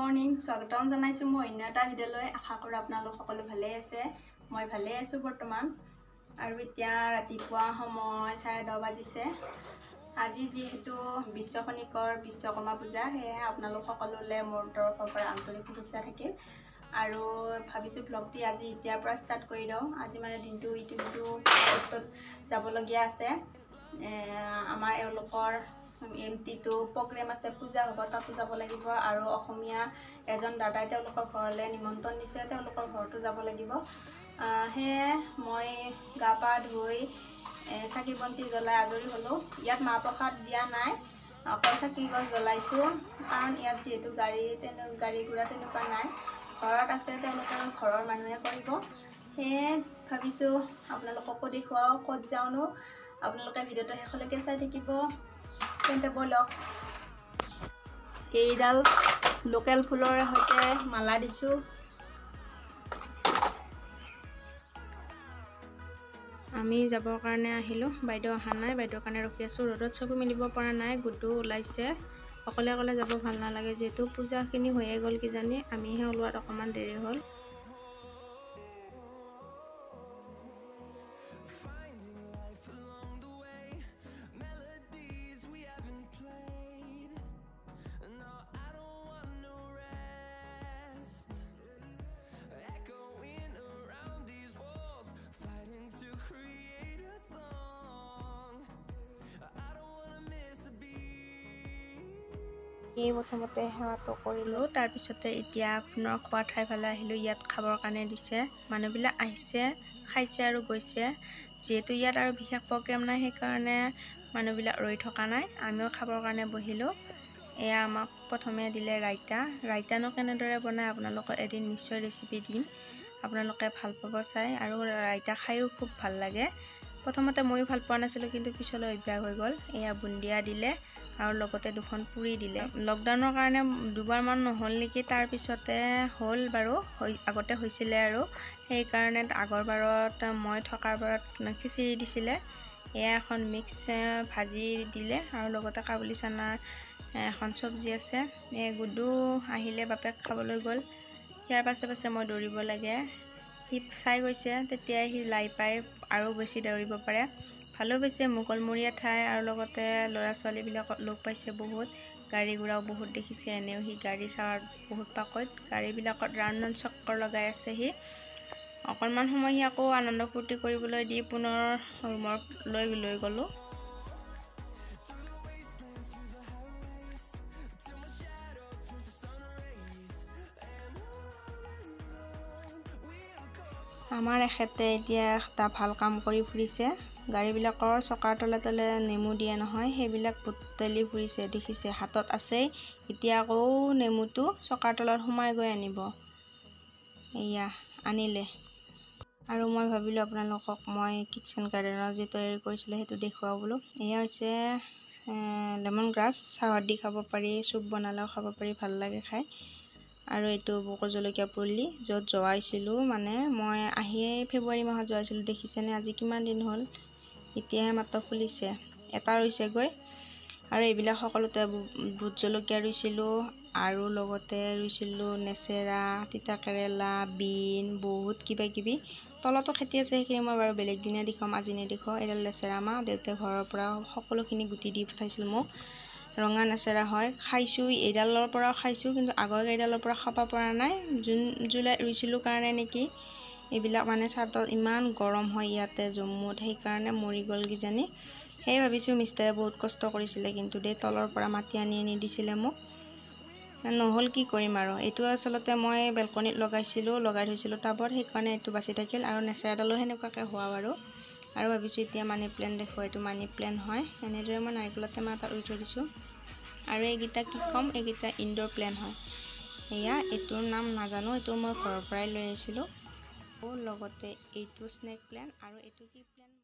Morning স্বাগতম জনাইছোঁ মই অন্য এটা ভিডিঅ'লৈ। আশা কৰোঁ আপোনালোক সকলো ভালেই আছে। মই ভালেই আছোঁ বৰ্তমান। আৰু এতিয়া ৰাতিপুৱা সময় 10:30 বাজিছে। আজি যিহেতু বিশ্ব খনিকৰ বিশ্বকৰ্মা পূজা, সেয়েহে আপোনালোক সকলোলৈ মোৰ তৰফৰ পৰা আন্তৰিক শুভেচ্ছা থাকিল। আৰু ভাবিছোঁ ভ্লগটি আজি এতিয়াৰ পৰা ষ্টাৰ্ট কৰি দিওঁ। আজি মানে দিনটো ইটো সিটো ত'ত যাবলগীয়া আছে। আমাৰ এওঁলোকৰ এম টিটো প্ৰগ্ৰেম আছে, পূজা হ'ব, তাতো যাব লাগিব। আৰু অসমীয়া এজন দাদাই তেওঁলোকৰ ঘৰলৈ নিমন্ত্ৰণ দিছে, তেওঁলোকৰ ঘৰতো যাব লাগিব। সেয়ে মই গা পা ধুই চাকি বন্তি জ্বলাই আজৰি হ'লোঁ। ইয়াত মাহ প্ৰসাদ দিয়া নাই, অকল চাকি গছ জ্বলাইছোঁ, কাৰণ ইয়াত যিহেতু গাড়ী ঘোঁৰা তেনেকুৱা নাই। ঘৰত আছে, তেওঁলোকৰ ঘৰৰ মানুহে কৰিব। সেয়ে ভাবিছোঁ আপোনালোককো দেখুৱাওঁ ক'ত যাওঁনো। আপোনালোকে ভিডিঅ'টো শেষলৈকে চাই থাকিব। তেন্তে ব'লক। এইডাল লোকেল ফুলৰ সৈতে মালা দিছোঁ। আমি যাবৰ কাৰণে আহিলোঁ, বাইদেউ অহা নাই, বাইদেউৰ কাৰণে ৰখি আছোঁ। ৰ'দত চকু মেলিব পৰা নাই, গুড্ডু ওলাইছে। অকলে অকলে যাব ভাল নালাগে, যিহেতু পূজাখিনি হৈয়ে গ'ল কিজানি, আমিহে ওলোৱাত অকণমান দেৰি হ'ল। এই প্ৰথমতে সেৱাটো কৰিলোঁ, তাৰপিছতে এতিয়া পুনৰ খোৱা ঠাই ফালে আহিলোঁ। ইয়াত খাবৰ কাৰণে দিছে, মানুহবিলাক আহিছে, খাইছে আৰু গৈছে। যিহেতু ইয়াত আৰু বিশেষ প্ৰগ্ৰেম নাই, সেইকাৰণে মানুহবিলাক ৰৈ থকা নাই। আমিও খাবৰ কাৰণে বহিলোঁ। এয়া আমাক প্ৰথমে দিলে ৰাইতা। ৰাইতানো কেনেদৰে বনায় আপোনালোকক এদিন নিশ্চয় ৰেচিপি দিম, আপোনালোকে ভাল পাব চাই। আৰু ৰাইতা খায়ো খুব ভাল লাগে। প্ৰথমতে ময়ো ভাল পোৱা নাছিলোঁ, কিন্তু পিছলৈ অভ্যাস হৈ গ'ল। এয়া বুন্দিয়া দিলে আৰু লগতে দুখন পুৰি দিলে। লকডাউনৰ কাৰণে দুবাৰমান নহ'ল নেকি, তাৰপিছতে হ'ল বাৰু, আগতে হৈছিলে আৰু সেইকাৰণে আগৰ বাৰত মই থকাৰ বাৰত খিচিৰি দিছিলে। এয়া এখন মিক্স ভাজি দিলে আৰু লগতে কাবুলি চানাৰ এখন চব্জি আছে। এই গুডু আহিলে বাপেক খাবলৈ গ'ল, ইয়াৰ পাছে পাছে মই দৌৰিব লাগে। সি চাই গৈছে, তেতিয়াই সি লাই পাই আৰু বেছি দৌৰিব পাৰে। ভালো পাইছে, মুকলমূৰীয়া ঠাই আৰু লগতে ল'ৰা ছোৱালীবিলাকক লগ পাইছে বহুত, গাড়ী ঘোঁৰাও বহুত দেখিছে। এনেও সি গাড়ী চলোৱাত বহুত পাকৈত, গাড়ীবিলাকত ৰাউণ্ড ৰাউণ্ড চক্কৰ লগাই আছে সি। অকণমান সময় সি আকৌ আনন্দ ফূৰ্তি কৰিবলৈ দি পুনৰ ৰুমত লৈ গ'লোঁ। আমাৰ এখেতে এতিয়া এটা ভাল কাম কৰি ফুৰিছে। গাড়ীবিলাকৰ চকাৰ তলে তলে নেমু দিয়ে নহয়, সেইবিলাক বুটলি ফুৰিছে, দেখিছে হাতত আছেই। এতিয়া আকৌ নেমুটো চকাৰ তলত সোমাই গৈ আনিব। এয়া আনিলে। আৰু মই ভাবিলোঁ আপোনালোকক মই কিটচেন গাৰ্ডেনৰ যি তৈয়াৰী কৰিছিলোঁ সেইটো দেখুৱাওঁ বোলো। এয়া হৈছে লেমন গ্ৰাছ, চাহত দি খাব পাৰি, চুপ বনালেও খাব পাৰি, ভাল লাগে খাই। আৰু এইটো বোকো জলকীয়া পুলি য'ত জোৱাইছিলোঁ, মানে মই আহিয়েই ফেব্ৰুৱাৰী মাহত জোৱাইছিলোঁ, দেখিছেনে আজি কিমান দিন হ'ল, এতিয়াহে মাত্ৰ ফুলিছে, এটা ৰুইছেগৈ। আৰু এইবিলাক সকলোতে ভোট জলকীয়া ৰুইছিলোঁ আৰু লগতে ৰুইছিলোঁ নেচেৰা, তিতা কেৰেলা, বিন, বহুত কিবা কিবি। তলতো খেতি আছে, সেইখিনি মই বাৰু বেলেগ দিনা দেখুৱাম, আজি নেদেখুৱাওঁ। এইডাল লেচেৰা মাহ দেউতাই ঘৰৰ পৰা সকলোখিনি গুটি দি পঠাইছিল মোক। ৰঙা নেচেৰা হয়, খাইছোঁ, এইডালৰ পৰাও খাইছোঁ, কিন্তু আগৰ কেইডালৰ পৰা খাব পৰা নাই। জুন জুলাইত ৰুইছিলোঁ কাৰণে নেকি, এইবিলাক মানে চাদত ইমান গৰম হয় ইয়াতে জম্মুত, সেইকাৰণে মৰি গ'ল কিজানি। সেয়ে ভাবিছোঁ মিষ্টাৰে বহুত কষ্ট কৰিছিলে কিন্তু দেই, তলৰ পৰা মাটি আনি আনি দিছিলে মোক, নহ'ল কি কৰিম আৰু। এইটো আচলতে মই বেলকনিত লগাইছিলোঁ, লগাই থৈছিলোঁ টাবত, সেইকাৰণে এইটো বাচি থাকিল। আৰু নেচেৰাডালো সেনেকুৱাকৈ হোৱা বাৰু। আৰু ভাবিছোঁ এতিয়া মানি প্লেণ্ট দেখুৱাওঁ, এইটো মানি প্লেণ্ট হয়। এনেদৰে মই নাৰিকলৰ টেমা এটা ৰুই থৈ দিছোঁ। আৰু এইকেইটা কি ক'ম, এইকেইটা ইনড'ৰ প্লেণ্ট হয়। এয়া এইটোৰ নাম নাজানো, এইটো মই ঘৰৰ পৰাই লৈ আহিছিলোঁ। লগতে এইটো স্নেক প্লেণ্ট আৰু এইটো কি প্লেণ্ট।